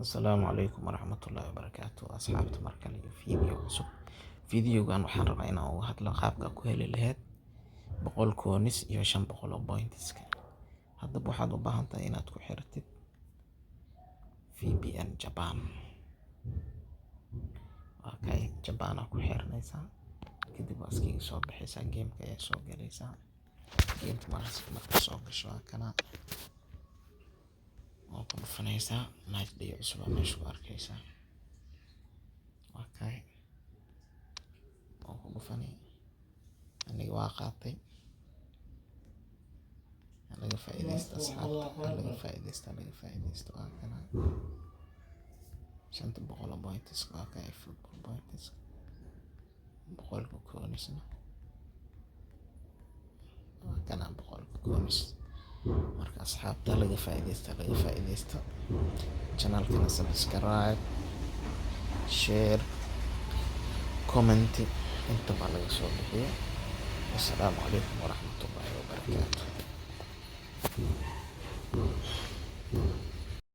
Asalaamu calaykum waraxmatullaahi wabarakaatu, asxaabta. Mar kale iyo video cusub. Videogan waxaan rabaa inaan uga hadlo qaabka ku heli lahayd 100 coins iyo 500 oo pointska. Haddaba waxaad u baahan tahay inaad ku xiratid VPN Japan. Okay, Japan aa ku xiranaysaa, kadib waa iskaga soo baxaysaa, gameka ayaa soo galaysaa. Gameka marka soo gasho, waa kana, waa ku dhufanaysaa. Match day cusub aa meesha ku arkaysaa. Okay, waa ku dhufani. Aniga waa qaatay. Laga faa'iidaysta, asxaabta, laga faa'iidaysta, laga faa'iidaysta. Waa kana 500 oo points, waa kay football points, 100-ka coins-na waa kana, 100-ka coins. Marka asxaabta, laga faa'iidaysta, laga faa'iidaysta. Channelkana subscribe, share, comment intaba laga soo bixiyo. Wassalaamu calaykum waraxmatullaahi wabarakaatu.